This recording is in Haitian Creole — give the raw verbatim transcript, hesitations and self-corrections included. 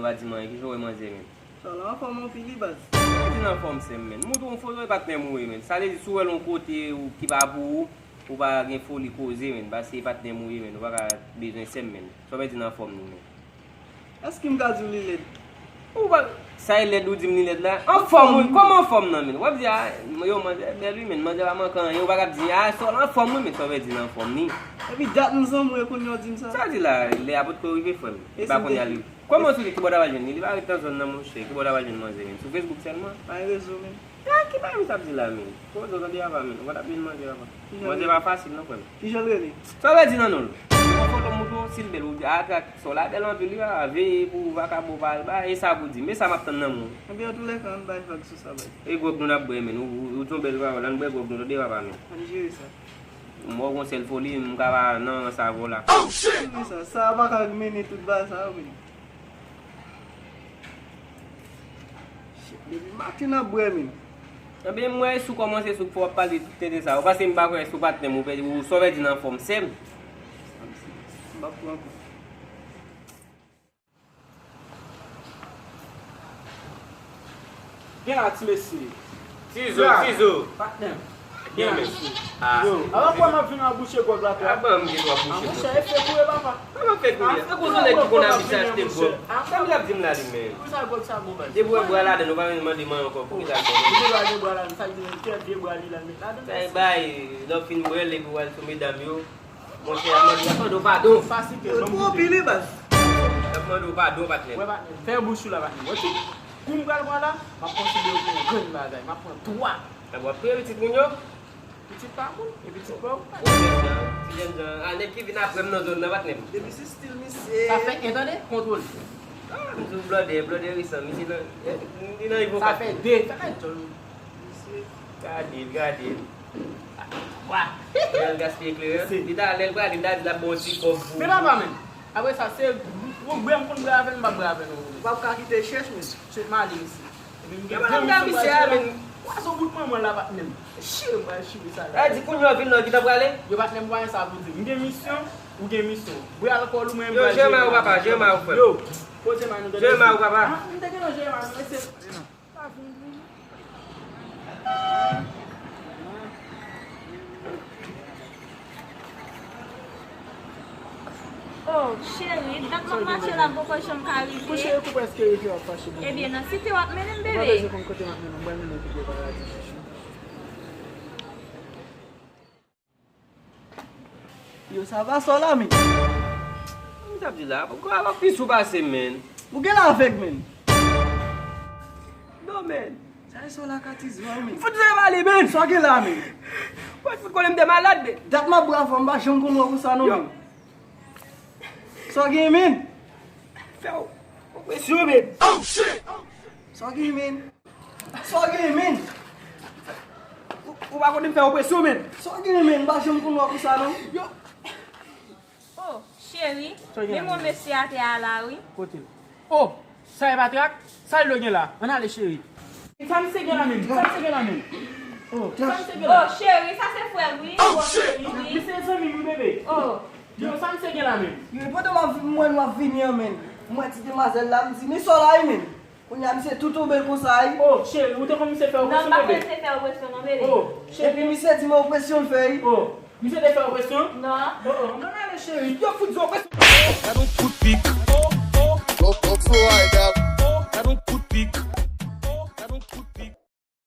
Pa di m anyen, kijan w ye manzè, men? Sa w la anfòm anpil wi baz. Sa vle di n anfòm sè m, men. M montre w yon foto e patnè m ou ye, men. Sa vle di si w wè l yon kote ou ki pa pou ou, ou pa gen foli koze, men. Paske e patnè m ou ye, men. Ou pa ka bezwen sè m, men. Sa vle di n anfòm nou, men. Èske m ka di w li lèd? Ou pa, sa e lèd ou di m li lèd la? Anfòm wi, kòman anfòm nan, men? W ap di, a, yo, manzè bèl wi, men. Manzè pa manke anyen, ou pa ka di, a, sa w la anfòm wi, men. Sa vle di n anfòm ni. Epi dat nou zanmi w e kounye a w di m sa? Sa di la, lè a potko rive, frè m. E pa kounye a li. Kòman sou li, ki bò w ta pral jwenn li? Li pa ret nan zòn nan, monchè. Ki bò w ta pral jwenn manzè, men? Sou Facebook sèlman? Pa gen rezo, men. A, ki bagay misye ap di la, men? Ki rezo, tande papa, men. Ou pa t ap jwenn manzè, papa. Manzè pa fasil, non, frè m. Kijan l rele? Sa w vle di nan non l? Ou pran foto m montre w, si l bèl, ou di, a, trak, sa w la bèl anpil, wi, a, veye pou vakabon pa al ba, e sa pou di, men sa m ap tann nan men w. Ebyen, antoulèka, ann bay vag sou sa, bay. E gwòg nou n ap bwè, men. Ou, ou, ou di yon bèl pawòl, ann bwè gwòg nou, tande papa, men. Ann jere sa. M wè w gon sèl foli, m ka pa nan sa avè w la. Sa, sa pa ka mennen tout bagay sa yo, men. Depi maten n ap bwè, men. Ebyen, m wè si w kòmanse sou k fò w ap pale tout tenten sa. Ou panse m pa kwè sou patnè m, ou pèdi, ou sa w pèdi nan fòm, sè m. M p ap pran kou. Gen la, ti mesye. Tizo, Tizo. Patnè m. Gen la, mesye. Yo, avan kwè m ap vin an bouche gwòg la, a, ban m gen dwa bouche, monchè, e fake ou ye, papa. Kòman fake ou ye? Fake ou se nèg ki konn abitye achte gwòg. Sa m t ap di m la, li menm. Pou sa gwòg sa bon, baz. Depi w wè bwa ladan, ou pa menm mande m ankò, pou ki sa l bon? Li te ba de bwa ladan, sa l di, kè vye bwa li la, l met ladan. Sa e bay, lè w fin bwè l, epi w al sou medam yo. Monchè, y ap mande, y ap mande w padon. Yo twò pile, baz. Y ap mande w padon, patnè. Wè, patnè, fè bouch ou la, patnè. Wè, tou kou m pral pran la, m ap konsidere w pou yon grenn bagay. M ap pran twa. Sa w ap touye pitit moun yo? Pitit pa moun, e pitit pa ou. Ti jènjan, ti jènjan. A, nèg ki vin apre m nan zòn nan, patnè m. Depi se stil misye. Sa fè en, tande, kontwole. A, m di w blòdè, blòdè resan, misye nan, li nan nivo kat. Sa fè de, sa fè djòl. Gade l, gade l. Wa. Lè l gaspiye kleren. Li ta lè l prale, li ta di l ap ba w ti kòb pou. Men papa, men. Apre sa, se ou bwè, m konn bwè avè l, m p ap bwè avè l non. Ou p ap ka kite chèch, men. Chèch m ale, mesye. Epi m gen de misye a, men. Wa, se yon bout manman la, patnè m. Chire, m pral chire sa la. Sa di kounye a w vin nan, ki tan prale? Yo, patnè m, pa gen sa pou di. M gen misyon, ou gen misyon. Bwè alkòl ou, mwen, m pral jere. Yo, jere may ou, papa, jere may ou, frè m. Yo, poze may nou, tande. Jere may ou, papa. A, m te gentan jere may mwen, mesye. Oh, cheri, dat m ap mache la, m poko janm ka rive. Ebyen, nan site w ap mennen m, bebe. Yo, sa va, sa w la, men? Sa m t ap di la, poko avèk pis ou pase, men. Ou gen la avèk, men. Non, men. Sa e sa w la ka ti zwa, men. Fout zwa pale, men. Sa w gen la, men. Mwen fout konnen m te malad, men. Dat m ap bwè avè w, m pa janm konn wè w konsa, non, men. Sa w gen, men? Fè w opresyon, men. Sa w gen, men? Sa w gen, men? Ou, ou pa konnen m fè opresyon, men. Sa w gen, men? M pa janm konn wè w konsa, non. Yo. Oh, cheri, men yon mesye atè a la, wi. Kote l? Oh, sa e pa trak? Sa l gen la? Ann ale, cheri. Sa misye gen la, men? Sa misye gen la, men? Oh, sa misye gen la? Oh, cheri, sa se frè m, wi. Oh, cheri, wi. Misye zanmi m, wi, bebe. Oh. Yo, sa misye gen la menm? Yo, pandan m ap, m wè nou ap vini an, men. M wè ti demwazèl la, m di, men sa w la, wi, men. Kounye a, misye tou tonbe konsa, wi. Oh, cheri, ou te konn misye fè opresyon, bebe? Non, m pa konn misye fè opresyon, non, bebe. Oh, cheri. Epi misye di m opresyon l fè, wi. Oh, misye te fè opresyon? Non. Oh, oh, ann ale, cheri. Yo, fout di opresyon. Gad yon kout pik.